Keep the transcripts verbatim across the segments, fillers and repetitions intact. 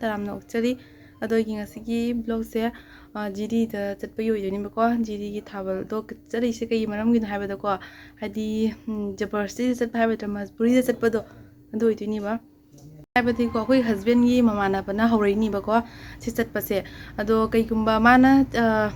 ꯇꯔꯥꯝꯅ ꯑꯣꯛꯆꯔꯤ꯫ ꯑꯗꯣ ꯑꯩꯒꯤ ꯉꯁꯤꯒꯤ ꯕ꯭ꯂꯣꯛꯁꯦ ꯖꯤꯔꯤꯗ ꯆꯠꯄꯒꯤ ꯑꯣꯏꯗꯣꯏꯅꯦꯕꯀꯣ꯫ ꯖꯤꯔꯤꯒꯤ ꯊꯥꯕꯜꯗꯣ ꯆꯠꯂꯤꯁꯦ ꯀꯩꯒꯤ ꯃꯔꯝꯒꯤꯅꯣ ꯍꯥꯏꯕꯗꯀꯣ, ꯍꯥꯏꯗꯤ ꯖꯕꯔꯗꯁꯇꯤꯗ ꯆꯠꯄ ꯍꯥꯏꯒꯗ꯭ꯔꯥ, ꯃꯁꯕꯨꯔꯤꯗ ꯆꯠꯄꯗꯣ, ꯑꯗꯨ ꯑꯣꯏꯗꯣꯏꯅꯦꯕ꯫ ꯍꯥꯏꯕꯗꯤꯀꯣ, ꯑꯩꯈꯣꯏ ꯍꯁꯕꯦꯟꯒꯤ ꯃꯃꯥꯟꯅꯕꯅ ꯍꯧꯔꯛꯏꯅꯦꯕꯀꯣ ꯁꯤ ꯆꯠꯄꯁꯦ꯫ ꯑꯗꯣ ꯀꯩꯒꯨꯝꯕ ꯃꯥꯅ, ꯑ,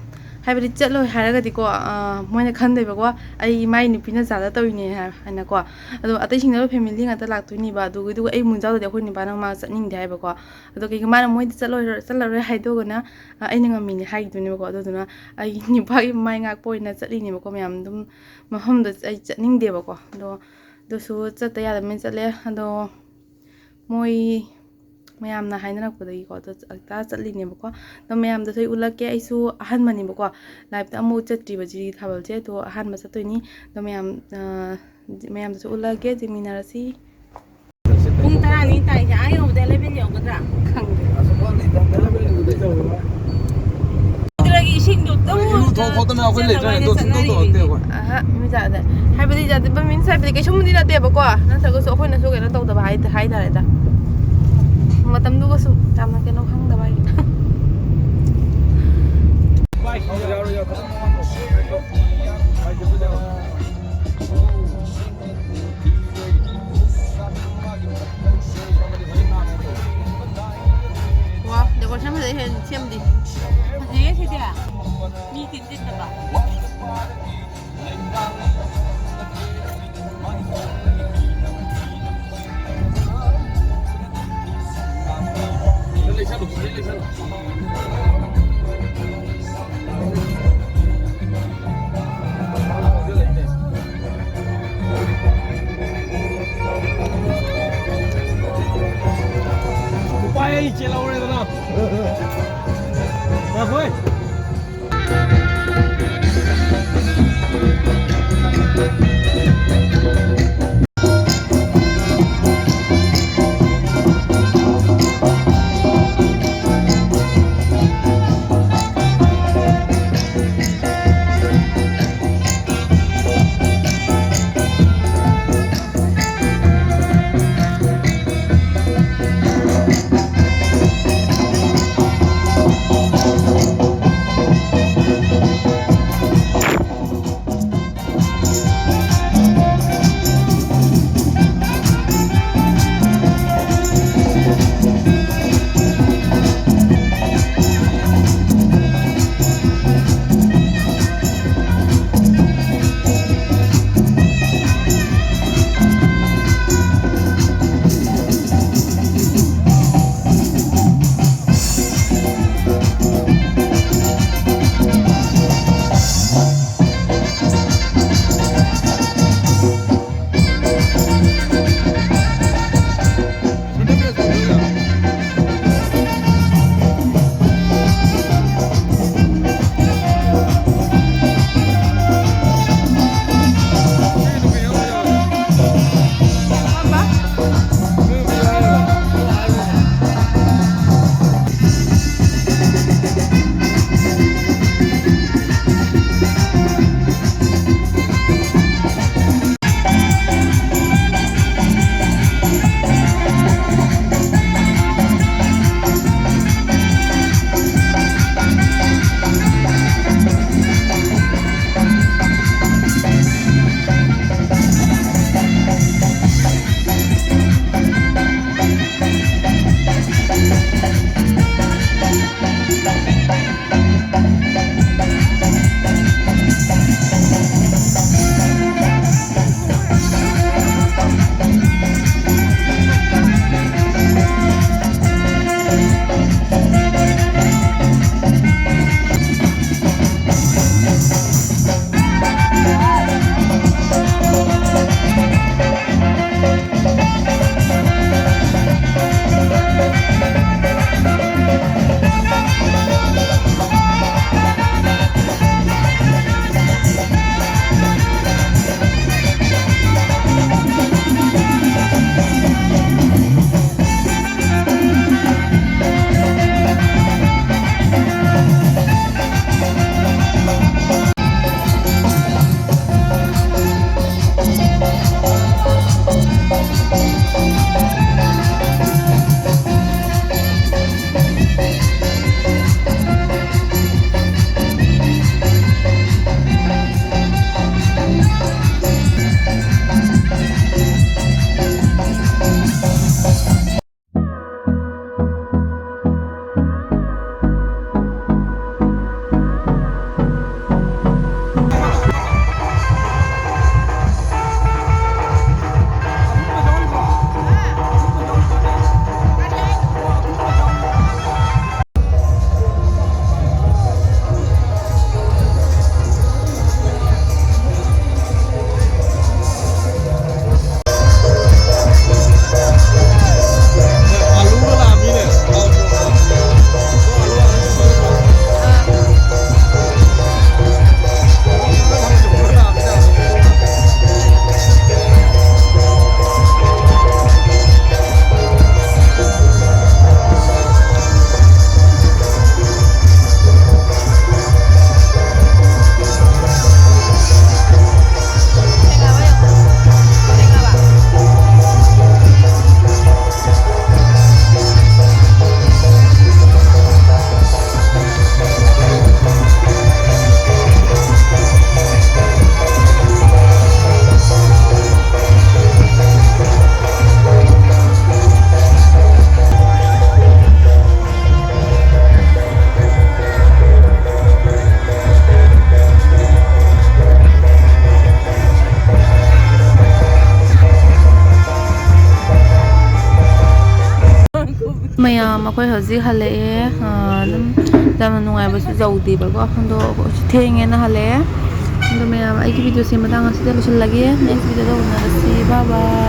ꯍꯥꯏꯕꯗꯤ ꯆꯠꯂꯣꯏ ꯍꯥꯏꯔꯒꯗꯤꯀꯣ, ꯑ, ꯃꯣꯏꯅ ꯈꯟꯗꯣꯏꯕꯀꯣ, ꯑꯩ ꯃꯥꯏ ꯅꯨꯄꯤꯅ ꯖꯥꯗ ꯇꯧꯔꯤꯅꯦ ꯍꯥꯏ-, ꯍꯥꯏꯅꯀꯣ꯫ ꯑꯗꯣ ꯑꯇꯩꯁꯤꯡꯅ ꯐꯦꯃꯤꯂꯤ ꯉꯥꯛꯇ ꯂꯥꯛꯇꯣꯏꯅꯦꯕ꯫ ꯑꯗꯨꯒ, ꯑꯗꯨꯒ ꯑꯩ ꯃꯨꯟꯖꯥꯎꯗꯗꯤ ꯑꯩꯈꯣꯏ ꯅꯨꯄꯥꯅ ꯃꯥ ꯆꯠꯅꯤꯡꯗꯦ ꯍꯥꯏꯕꯀꯣ꯫ ꯑꯗꯣ ꯀꯩꯒꯨꯝꯕ ꯃꯥꯅ ꯃꯣꯏꯗꯤ ꯆꯠꯂꯣꯏ, ꯆꯠꯂꯔꯣꯏ ꯍꯥꯏꯗꯣꯛꯑꯒꯅ, ꯑ, ꯑꯩꯅ ꯉꯝꯃꯤꯅꯦ ꯍꯥꯏꯈꯤꯗꯣꯏꯅꯦꯕꯀꯣ꯫ ꯑꯗꯨꯗꯨꯅ ꯑꯩ ꯅꯨꯄꯥꯒꯤ ꯃꯥꯏ ꯉꯥꯛꯄ ꯑꯣꯏꯅ ꯆꯠꯂꯤꯅꯦꯕꯀꯣ꯫ ꯃꯌꯥꯝ ꯑꯗꯨꯝ ꯃꯐꯝꯗꯣ ꯑꯩ ꯆꯠꯅꯤꯡꯗꯦꯕꯀꯣ꯫ ꯑꯗꯣ ꯑꯗꯨꯁꯨ ꯆꯠꯇ ꯌꯥꯗꯕꯅꯤꯅ ꯆꯠꯂꯦ꯫ ꯑꯗꯣ ꯃꯣꯏ ꯃꯌꯥꯝꯅ ꯍꯥꯏꯅꯔꯛꯄꯗꯒꯤꯀꯣ, ꯑꯗꯣ ꯍꯦꯛꯇ ꯆꯠꯂꯤꯅꯦꯕꯀꯣ꯫ ꯑꯗꯣ ꯃꯌꯥꯝꯗꯁꯨ ꯑꯩ ꯎꯠꯂꯛꯀꯦ, ꯑꯩꯁꯨ ꯑꯍꯥꯟꯕꯅꯦꯕꯀꯣ, ꯂꯥꯏꯐꯇ ꯑꯃꯨꯛ ꯆꯠꯇ꯭ꯔꯤꯕ ꯖꯤꯔꯤ ꯊꯥꯕꯜꯁꯦ꯫ ꯑꯗꯣ ꯑꯍꯥꯟꯕ ꯆꯠꯇꯣꯏꯅꯤ꯫ ꯑꯗꯣ ꯃꯌꯥꯝ, ꯑ, ꯃꯌꯥꯝꯗꯁꯨ ꯎꯠꯂꯛꯀꯦ, ꯌꯦꯡꯃꯤꯟꯅꯔꯁꯤ꯫ ꯄꯨꯡ ꯇꯔꯥꯅꯤ ꯇꯥꯏꯁꯦ, ꯑꯥ ꯌꯧꯕꯗ ꯑꯦꯂꯦꯚꯦꯟ ꯌꯧꯒꯗ꯭ꯔꯥ? ꯈꯪꯗꯦ꯫ ꯏꯁꯤꯡꯗꯣ ꯏꯔꯨ ꯊꯣꯛ ꯈꯣꯠꯇꯅ ꯑꯩꯈꯣꯏ ꯂꯩꯇ꯭ꯔꯦ, ꯑꯗꯣ ꯁꯨꯡꯇꯧ ꯇꯧꯔꯛꯇꯦ ꯑꯩꯈꯣꯏ꯫ ꯑꯍ, ꯃꯤ ꯖꯥꯠ ꯖꯥꯠ꯫ ꯍꯥꯏꯕꯗꯤ ꯖꯥꯠ ꯖꯥꯠ ꯃꯤꯟꯁ ꯍꯥꯏꯕꯗꯤ ꯀꯩꯁꯨꯝꯗꯤ ꯅꯠꯇꯦꯕꯀꯣ, ꯅꯠꯇ꯭ꯔꯒꯁꯨ ꯑꯩꯈꯣꯏꯅꯁꯨ ꯀꯩꯅꯣ ꯇꯧꯗꯕ ꯍꯥꯏ-, ꯍꯥꯏꯇꯥꯔꯦꯗ꯫ ꯃꯇꯝꯗꯨꯒꯁꯨ ꯌꯥꯝꯅ ꯀꯩꯅꯣ ꯈꯪꯗꯕ ꯍꯥꯏ꯫ ꯋꯥ, ꯗꯦꯀꯣꯔꯦꯁꯟ ꯐꯖꯩ ꯍꯦꯟꯅ ꯁꯦꯝꯗꯤ꯫ ꯐꯖꯩꯌꯦ ꯁꯤꯗꯤ꯫ ꯃꯤ ꯇꯤꯟ ꯇꯤꯟꯗꯕ꯫ ꯂꯩꯁꯜꯂꯨ, ꯂꯩꯁꯜꯂꯨ꯫ ꯃꯈꯣꯏ ꯍꯧꯖꯤꯛ ꯍꯜꯂꯛꯑꯦ꯫ ꯑꯥ, ꯑꯗꯨꯝ ꯌꯥꯝꯅ ꯅꯨꯡꯉꯥꯏꯕꯁꯨ ꯌꯧꯗꯦꯕꯀꯣ꯫ ꯑꯗꯣ ꯑꯩꯈꯣꯏꯁꯨ ꯊꯦꯡꯉꯦꯅ ꯍꯜꯂꯛꯑꯦ꯫ ꯑꯗꯣ ꯃꯌꯥꯝ, ꯑꯩꯒꯤ videoꯁꯤ ꯃꯇꯥꯡ ꯑꯁꯤꯗ ꯂꯣꯏꯁꯤꯜꯂꯒꯦ꯫ Next videoꯗ ꯎꯅꯔꯁꯤ꯫ Bye bye꯫